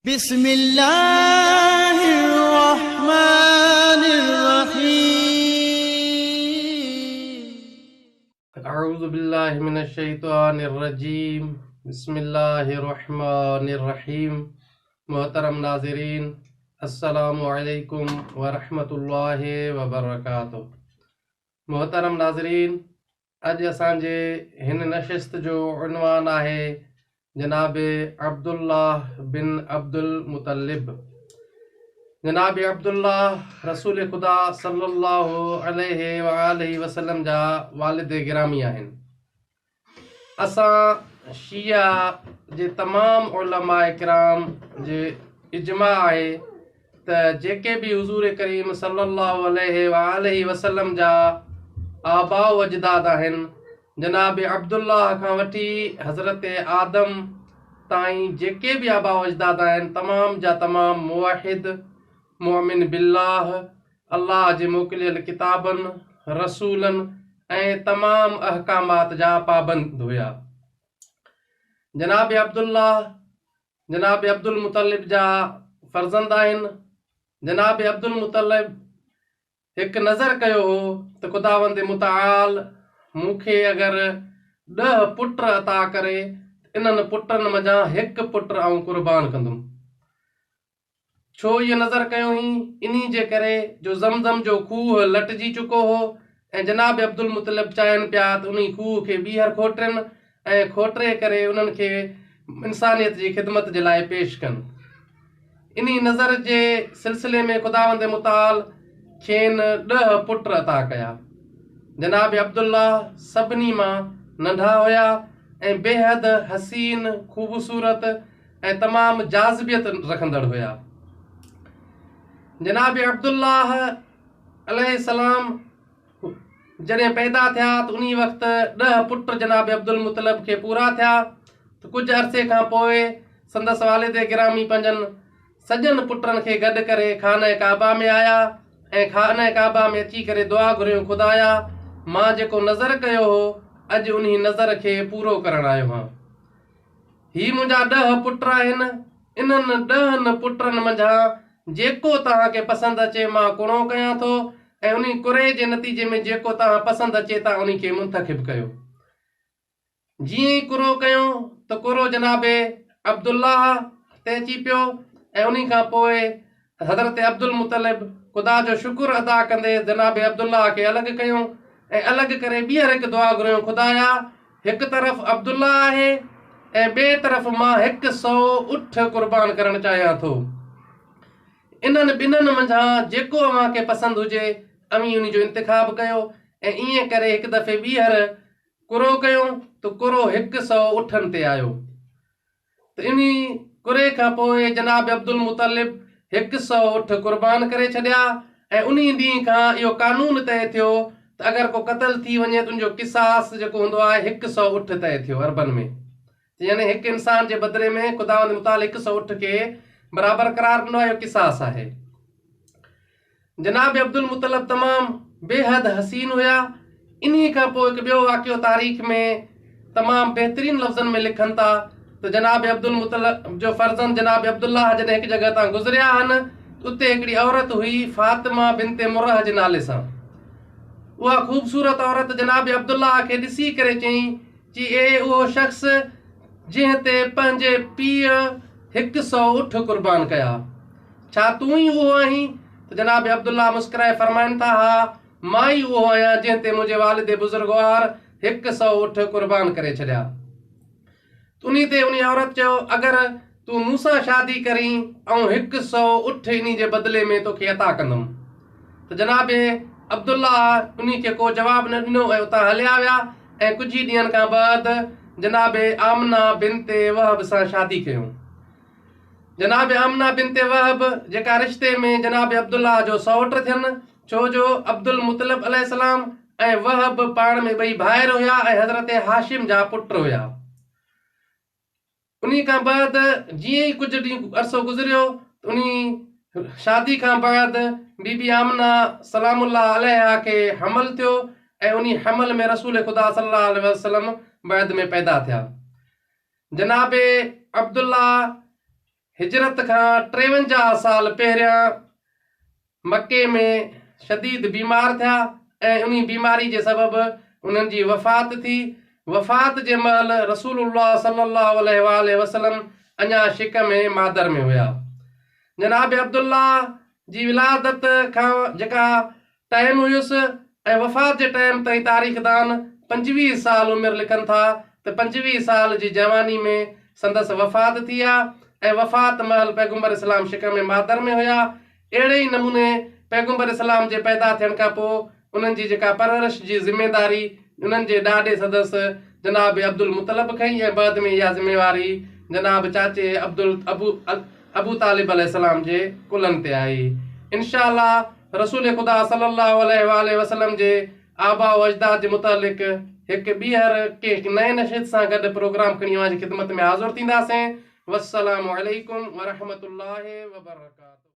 بسم الله الرحمن الرحيم. اعوذ بالله من الشيطان الرجيم بسم الله الرحمن الرحيم محترم ناظرين السلام عليڪم ورحمة الله وبرڪاته محترم ناظرين اڄ اسان جي هن نشست جو عنوان آهي جناب عبدالله بن عبدالمطلب. جناب عبدالله رسول خدا صلي الله عليه وآله وسلم جا والد گرامي آهن. اسان شيعه جي تمام علماء ڪرام جي اجماع آهي ته جيڪي به حضور ڪريم صلي الله عليه وآله وسلم جا آباء و اجداد آهن جناب عبدالله کان وٺي حضرت آدم تائين جيڪي به آباء و اجداد آهن تمام جا تمام موحد مؤمن بالله الله جي موڪليل ڪتابن، رسولن ۽ تمام احڪامات جا پابند هيا. جناب عبدالله جناب عبدالمطلب جا فرزند آهن. جناب عبدالمطلب هڪ نذر ڪيو هو ته خداوند متعال مون کي اگر ڏهه پٽ عطا ڪري ته انهن پٽن منجهان هڪ پٽ آئون قربان ڪندم. ڇو اهو نذر ڪيو هئين؟ انهي جي ڪري جو زمزم جو کوهه لٽجي چڪو هو ۽ جناب عبدالمطلب چاهين پيا ته انهي کوهه کي ٻيهر کوٽرين ۽ کوٽري ڪري انهن کي انسانيت جي خدمت جي لاء پيش ڪن. انهي نذر جي سلسلي ۾ خداوند متعال کين ڏهه پٽ عطا ڪيا. جناب عبدالله سڀني مان ننڍا هيا ۽ بيحد حسين، خوبصورت ۽ تمام جاذبيت رکندڙ هيا. جناب عبدالله عليه السلام جڏهن پيدا ٿيا ته انهي وقت ڏهه پٽ جناب عبدالمطلب کي پورا ٿيا ته ڪجهه عرصي کان پوء سندس والد گرامي پنهنجن سڄن پٽن کي گڏ ڪري خانه ڪعبه ۾ آيا ۽ خانه ڪعبه ۾ اچي ڪري دعا گهريون خدايا مان جيڪو نذر ڪيو هو اڄ انهي نذر کي پورو ڪرڻ آيو هان. هي منهنجا ڏهه پٽ آهن، انهن ڏهن پٽن منجهان جيڪو توهان کي پسند اچي مان قرعو ڪيان ٿو ۽ انهي قرعي جي نتيجي ۾ جيڪو توهان پسند اچي توهان انهي کي منتخب ڪيو. جيئن ئي قرعو ڪيو ته قرعو جناب عبدالله تي اچي پيو ۽ انهي کان پوء حضرت عبدالمطلب خدا جو شڪر ادا ڪندي جناب عبدالله کي الڳ ڪيو ۽ الڳ ڪري ٻيهر هڪ دعا گهريو خدايا هڪ طرف عبدالله آهي ۽ ٻئي طرف مان هڪ سئو اٺ قربان ڪرڻ چاهيان ٿو انهن ٻنهن منجهان جيڪو اوهان کي پسند هجي اوهين انهي جو انتخاب ڪيو ۽ ائين ڪري هڪ دفعي ٻيهر قرعو ڪيو ته قرعو هڪ سئو اٺن تي آيو. ته انهي قرعي کان پوء جناب عبدالمطلب هڪ سئو اٺ قربان ڪري ڇڏيا ۽ انهي ڏينهن کان اهو قانون طئي ٿيو ته اگر ڪو قتل ٿي وڃي ته ان جو قصاص جيڪو هوندو آهي هڪ سئو اٺ طئي ٿيو عربن ۾ ته يعني هڪ انسان جي بدلي ۾ خداوند متعال هڪ سئو اٺ کي برابر قرار ڏنو آهي اهو قصاص آهي. جناب عبدالمطلب تمام بيحد حسين هيا. انهي کان پوء هڪ ٻيو واقعو تاريخ ۾ تمام بهترين لفظن ۾ لکن ٿا ته جناب عبدالمطلب جو فرزند جناب عبدالله جڏهن هڪ جڳهه تان گذريا آهن ته اتي هڪڙي عورت هئي فاطمه بنت مره جي نالي سان اها خوبصورت عورت جناب عبدالله کي ڏسي ڪري چيائين چي اي اهو شخص جنهن تي پنهنجي پيء هڪ سئو اٺ قربان ڪيا. ڇا تون ئي اهو آهين؟ ته جناب عبدالله مسڪرائي فرمائن ٿا، ها، مان ئي اهو آهيان جنهن تي منهنجي والد بزرگوار هڪ سئو اٺ قربان ڪري ڇڏيا. انهي تي انهي عورت چيو، اگر تون مون سان شادي ڪرين، آئون هڪ سئو اٺ انهي جي بدلي ۾ توکي عطا ڪندم. ته جناب عبدالله انهي کي ڪو جواب نه ڏنو ۽ اتان هليا ويا ۽ ڪجهه ئي ڏينهن کان بعد جناب آمنه بنت وهب سان شادي ڪيائون. جناب آمنه بنت وهب جيڪا رشتي ۾ جناب عبدالله جو سئوٽ ٿين، ڇو جو عبدالمطلب عليه السلام ۽ وهب پاڻ ۾ ٻئي ڀائر هيا ۽ حضرت هاشم جا پٽ هيا. انهي کان بعد جيئن ئي ڪجهه ڏينهن عرصو گذريو ته انهي شادي کان بعد بي بي آمنه سلام الله عليها کي حمل ٿيو ۽ انهي حمل ۾ رسول خدا صلي الله عليه وسلم بعد ۾ پيدا ٿيا. جناب عبدالله هجرت کان 53 سال پهريان مڪي ۾ شديد بيمار ٿيا ۽ انهي بيماري جي سبب انهن جي وفات ٿي. وفات جي مهل رسول الله صلي الله عليه واٰله وسلم اڃا شڪم مادر ۾ هيا. جناب عبدالله جي ولادت کان جيڪا ٽائيم هيس ۽ وفات جي ٽائيم تائين تاريخدان 25 سال عمر لکن ٿا ته 25 سال جي جواني ۾ سندس وفات ٿي آ ۽ وفات مهل پيغمبر اسلام شڪم مادر ۾ هيا. اهڙي ئي نموني پيغمبر اسلام جي پيدا ٿيڻ کان پوء انهن جي جيڪا پرورش جي ذميداري انهن جي ڏاڏي سندس جناب عبدالمطلب کنئي ۽ بعد ۾ اها ذميواري جناب چاچي عبدال ابو ابو طالب عليه السلام جي ڪلهن تي آئي. انشاء الله رسول خدا صلي الله عليه واٰله وسلم جي آباء و اجداد جي متعلق هڪ ٻيهر ڪنهن نئين نشست سان گڏ پروگرام کڻي اوهان جي خدمت ۾ حاضر ٿينداسين. والسلام عليڪم ورحمة الله وبرڪاته.